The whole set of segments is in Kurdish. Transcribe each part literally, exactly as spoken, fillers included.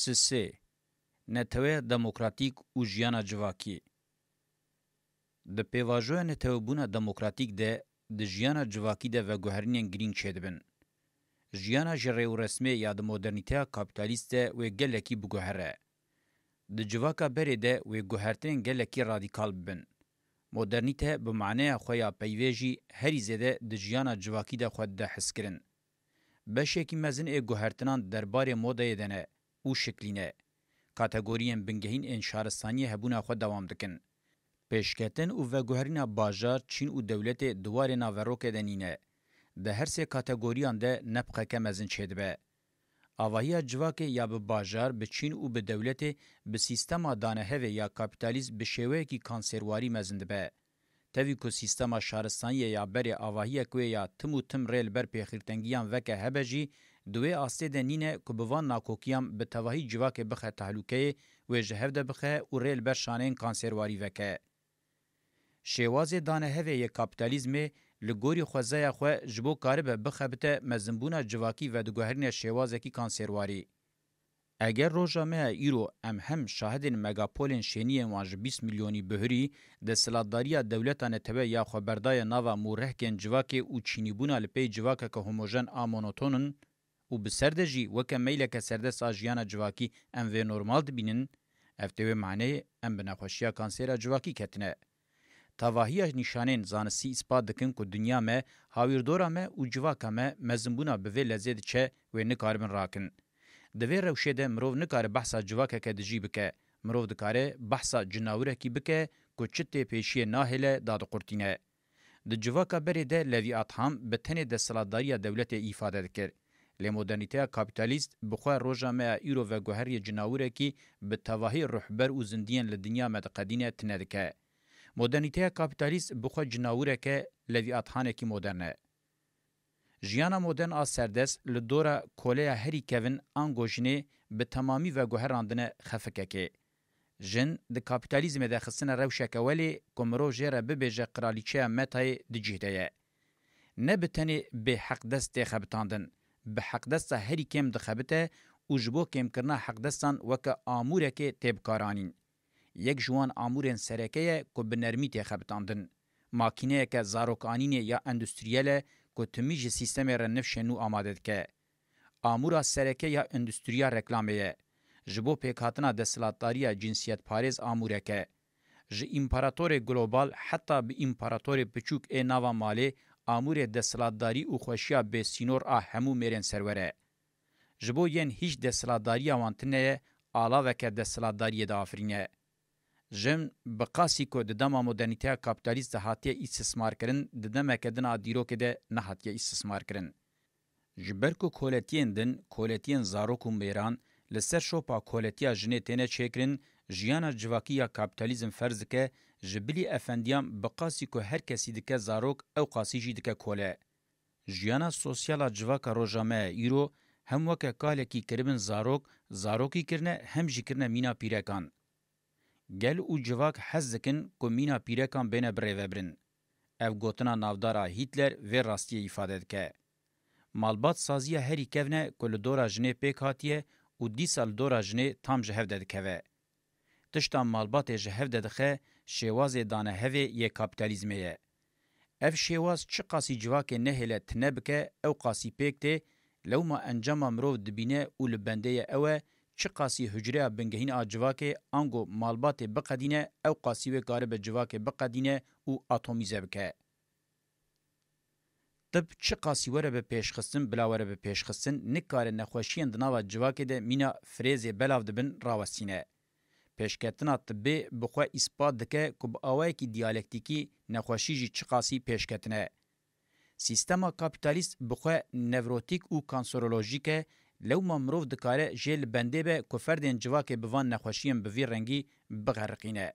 Sisê, neteweya demokratîk û jiyana civakî. Di pêvajoya netewebûna demokratîk de di jiyana civakî de veguherînên girîng çêdibin. Jiyana ji rêûresmê ya di modernîteya kapîtalîst de wê gelekî biguhere. Di civaka berê de wê guhertinên gelekî radîkal bibin. Modernîte bi maneya xwe ya peyvê jî herî zêde di jiyana civakî de xwe dide hezkirin. Beşekî mezin ê guhertinan derbarê modeyê de ne û şiklî ne. Kategoriyên bingehîn ên şaristaniyê hebûna xwe dewam dikin. Pêşketin û veguherîna bajar, çîn û dewletê di warê naverokê de nîne. Di her sê kategoriyan de nebqeke mezin çêdibe. Avahiya civakê ya bi bajar, bi çîn û bi dewletê bi sîstema danehevê ya kapîtalîst bi şêweyekî kanserwarî mezin dibe. Tevî ku sîstema şaristaniyê ya berê avahiyek wê ya tim û tim rê li ber pêxîrtengiyan veke hebe jî, di wê astê de nîne ku bi van nakokiyan bi tevahî civakê bixe tehlûkeyê, wê ji hev de bixe û rê li ber şaneyên kanserwarî veke. Şêwazê danehevê yê kapîtalîzmê li gorî xwezaya xwe ji bo karibe bixebite mezinbûna civakî vediguherîne şêwazekî kanserwarî. Eger roja me ya îro em hem şahidên megapolên şêniyên wan ji bîst milyonî bihurî, desthilatdariya dewleta netewe ya xwe berdaye nava mûrehkên civakê û çînîbûna li pey civakeke homojen a monoton in, û bi ser de jî weke meyleke serdest a jiyana civakî em vê normal dibînin, ev tê wê maneyê em bi nexweşiya kansêra civakî ketine. Tevahiya nîşanên zanistî îspat dikin ku dinya me, hawîrdora me û civaka me mezinbûna bi vê lezê diçe wê nikaribin rakin. Di vê rewşê de mirov nikare behsa civakeke dijî bike, mirov dikare behsa cinawirekî bike ku çi tê pêşiyê nahêle dadiqurtîne. Di civaka berê de Levîatham bi tenê desthilatdariya dewletê îfade dikir. Lê modernîteya kapîtalîst bi xwe roja me ya îro veguheriyê cinawirekî bi tevahî ruhber û zindiyên li dinya me diqedîne tine dike. Modernîteya kapîtalîst bi xwe cinawireke Levîathanekî modern e. Jiyana modern a serdest li dora koleya herî kevin ango jinê bi temamî veguherandine xefikekê. Jin di kapîtalîzmê de xistine rewşeke welê ku mirov jê re bibêje qiralîçeya metayê di cih de ye. Ne bi tenê bê heqdest tê xebitandin, bi heqdesta herî kêm dixebite û ji bo kêmkirina heqdestan weke amûrekê tê bikaranîn. Yek ji wan amûrên sereke ye ku bi nermî tê xebitandin. Makîneyeke zarokanînê ya endustriyel e ku timî ji sîstemê re nifşên nû amade dike. Amûra sereke ya endustriya reklamê ye. Ji bo pêkhatina desthilatdariya cinsiyetparêz amûrek e. Ji împaratorê global heta bi împaratorê piçûk ê nava malê, amûrê desthilatdarî û xweşiya bêsînor a hemû mêrên serwer e. Ji bo yên hîç desthilatdariya wan tune ye, alaveke desthilatdariyê diafirîne. Jin, bi qasî ku di dema modernîteya kapîtalîst de hatiye îstismarkirin, di demeke din a dîrokê de nehatiye îstismarkirin. Ji ber ku koletiyên din, koletiyên zarok û mêran, li ser şopa koletiya jinê têne çêkirin, jiyana civakî ya kapîtalîzm ferz dike, ji bilî efendiyan bi qasî ku her kesî dike zarok, ew qasî jî dike kole. Jiyana sosyal a civaka roja me ya îro hem weke kalekî kiribin zarok, zarokî kirine hem jî kirine mîna pîrekan. Gel û civak hez dikin ku mîna pîrekan bêne birêvebirin. Ev gotina navdar a Hîtler vê rastiyê îfade dike. Malbat saziya herî kevn e ku li dora jinê pêk hatiye û dîsa li dora jinê tam ji hev de dikeve. Tişta malbatê ji hev de dixe, şêwazê danehevê yê kapîtalîzmê ye. Ev şêwaz çiqasî civakê nehêle tine bike, ew qasî pêk tê, lewma encama mirov dibîne û li bendê ye ew e, çiqasî hucreya bingehîn a civakê ango malbatê biqedîne, ew qasî wê karibe civakê biqedîne û atomîze bike. Tib çiqasî were bi pêşxistin, bila were bi pêşxistin, nikare nexweşiyên di nava civakê de mîna firêzê belav dibin rawestîne. Pêşketina tibê bi xwe îspat dike ku bi awayekî diyalektîkî nexweşî jî çiqasî pêşketin e. Sîstema kapîtalîst bi xwe newrotîk û kanserolojîk e, lewma mirov dikare jê li bendê be ku ferdên civakê bi van nexweşiyên bi vî rengî bixeriqîne.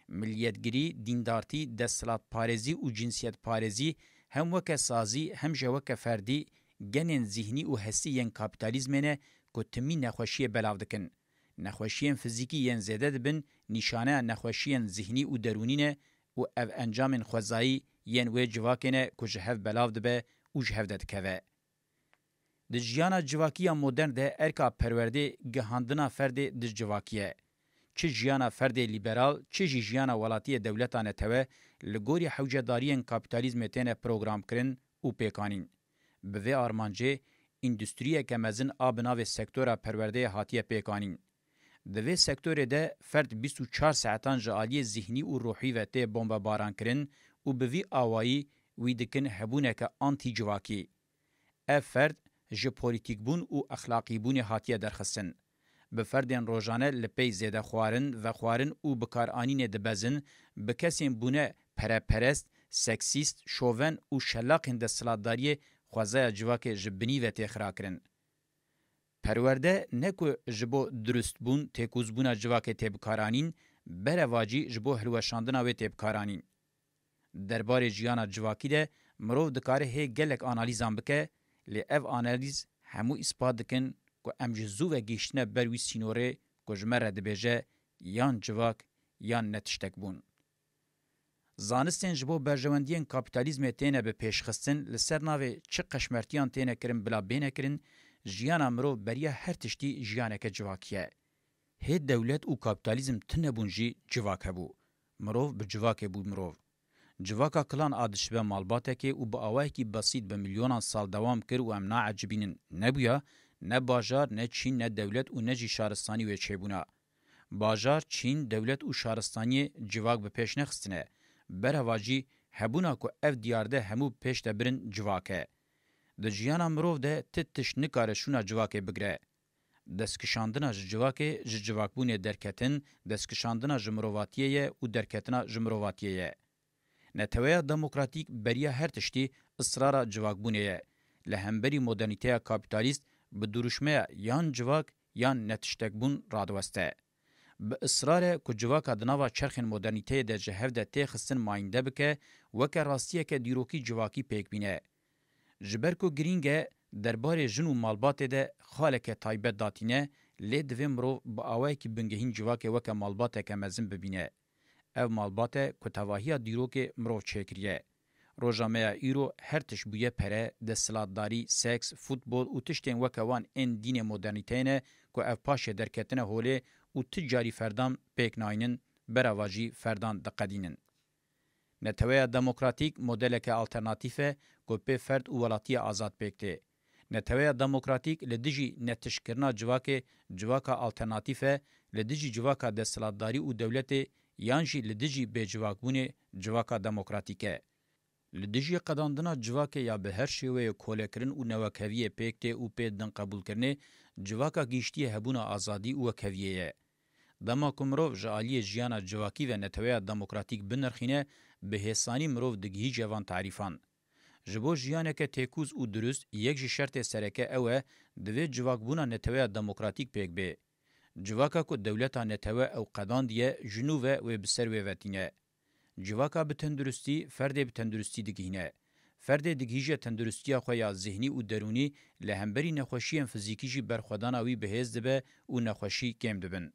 Miliyetgirî, dîndartî, desthilatparêzî û cinsiyetparêzî hem weke sazî hem jî weke ferdî genên zîhnî û hestî yên kapîtalîzmê ne ku timî nexweşiyê belav dikin. Nexweşiyên fizîkî yên zêde dibin nîşaneya nexweşiyên zîhnî û derûnî ne û ev encamên xwezayî yên wê civakê ne ku ji hev belav dibe û ji hev de dikeve. Di jiyana civakî ya modern de erka perwerdê gihandina ferdê di civakî ye. Çi jiyana ferdê lîberal, çi jî jiyana welatiyê dewleta netewe li gorî hewcedariyên kapîtalîzmê têne programkirin û pêkanîn. Bi vê armancê, îndustriyeke mezin a bi navê sektora perwerdeyê hatiye pêkanîn. Di vê sektorê de ferd bîst û çar saetan ji aliyê zihnî û ruhî ve tê bombebarankirin û bi vî awayî wî dikin hebûneke antî-civakî. Ev ferd ji polîtîkbûn û exlaqîbûnê hatiye derxistin. Bi ferdên rojane li pey zêdexwarin, vexwarin û bikaranînê dibezin, bi kesên bûne pereperest, seksîst, şoven û şelaqên desthilatdariyê xwezaya civakê ji binî ve tê xirakirin. Perwerde ne ku ji bo durustbûn, têkozbûna civakê tê bikaranîn, berevacî ji bo hilweşandina wê tê bikaranîn. Derbarê jiyana civakî de mirov dikare hê gelek analîzan bike, lê ev analîz hemû îspat dikin ku em ji zû ve gihiştine ber wî sînorê ku ji me re dibêje yan civak yan ne tiştek bûn. Zanistên ji bo berjewendiyên kapîtalîzmê têne bi pêşxistin, li ser navê çi qeşmertiyan têne kirin bila bêne kirin, jiyana mirov beriya her tiştî jiyaneke civakî ye. Hê dewlet û kapîtalîzm tune bûn jî civak hebû. Mirov bi civakê bû mirov. Civaka kilan a dişibe malbatekê û bi awayekî besît bi milyonan sal dewam kir û em naecibînin. Nebûya, ne bajar, ne çîn, ne dewlet û ne jî şaristanî wê çêbûna. Bajar, çîn, dewlet û şaristaniyê civak bi pêş nexistine. Berevacî hebûna ku ev diyar de hemû bi pêş de birin civak e. Di jiyana mirov de ti tişt nikare şûna civakê bigire. Destkişandina ji civakê, ji civakbûnê derketin, destkişandina ji mirovatiyê ye û derketina ji mirovatiyê ye. Neteweya demokratîk beriya her tiştî israra civakbûnê ye. Li hemberî modernîteya kapîtalîst bi duruşmeya yan civak yan netiştekbûn radiweste. Bi israr e ku civaka di nava çerxên modernîteyê de ji hev de tê xistin mayînde bike, weke rastiyeke dîrokî civakî pêk bîne. Ji ber ku girîng e derbarê jin û malbatê de xaleke taybet datîne, lê divê mirov bi awayekî bingehîn civakê weke malbateke mezin bibîne. Ev malbat e ku tevahiya dîrokê mirov çêkiriye. Roja me ya îro her tişt bûye pere, desthilatdarî, seks, futbol û tiştên weke wan ên dînê modernîteyê ne ku ev paşê derketine holê û tu carî ferdan pêk naynin, berava jî ferdan diqedînin. Neteweya demokratîk modeleke alternatîf e ku pê ferd û welatiya azad pêk tê. Neteweya demokratîk li dijî netişkirina civakê civaka alternatîf e, li dijî civaka desthilatdarî û dewletê yan jî li dijî bêcivakbûnê civaka demokratîk e. Li dijî qedandina civakê ya bi her şêweyê kolekirin û newekheviyê pêk tê û pê din qebûlkirinê civaka gihîştiyê hebûna azadî û wekheviyê ye. Dema ku mirov ji aliyê jiyana civakî ve neteweya demokratîk binirxîne, bi hêsanî mirov digihîje van tarîfan. Ji bo jiyaneke têkûz û dirust, yek ji şertê sereke ew e, divê civakbûna neteweya demokratîk pêk bê. Civaka ku dewleta netewe ew qedandiye, ji nû ve wê bi ser wê ve tîne. Civaka bi tenduristî, ferdê bi tenduristî digihîne. Ferdê digihîje tenduristiya xwe ya zihnî û derûnî, li hemberî nexweşiyên fizîkî jî berxwedana wî bi hêz dibe û nexweşî kêm dibin.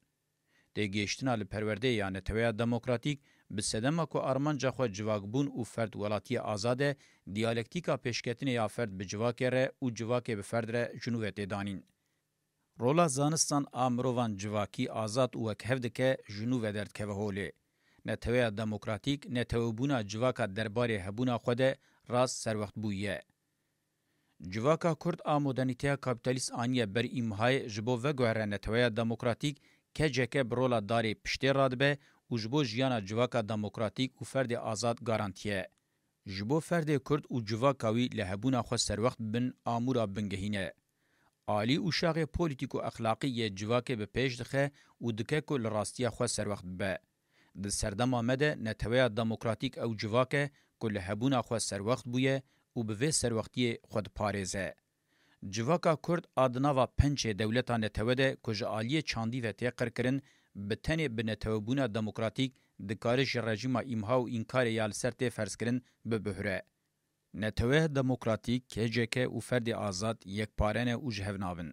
Têgihiştina li perwerdeyê ya neteweya demokratîk bi sedema ku armanca xwe civakbûn û ferd welatiyê azad e, diyalektîka pêşketinê ya ferd bi civakê re û civakê bi ferd re ji nû ve tê danîn. Rola zanistan a mirovan civakî, azad û wekhev dike, ji nû ve derdikeve holê. Neteweya demokratîk, netewebûna civaka derbarê hebûna xwe de rast serwextbûyî ye. Civaka Kurd a modernîteya kapîtalîst aniye ber îmhayê ji bo veguhere neteweya demokratîk, K C K bi rola darê piştê radibe û ji bo jiyana civaka demokratîk û ferdê azad garantiye. Ji bo ferdê Kurd û civaka wî li hebûna xwe serwext bibin, amûra bingehîn e. Alî û şaxê polîtîk û exlaqî yê civakê bi pêş dixe û dike ku li rastiya xwe serwext bibe. Di serdema me de neteweya demokratîk ew civak e ku li hebûna xwe serwext bûye û bi vê serwextiyê xwe diparêze. Civaka Kurd a di nava pençê dewleta netewe de ku ji aliyê çandî ve tê qirkirin, bi tenê bi netewebûna demokratîk dikare ji rejîma îmha û înkarê ya li ser tê ferzkirin bibihre. Neteweya demokratîk, K C K û ferdê azad yekpare ne û ji hev nabin.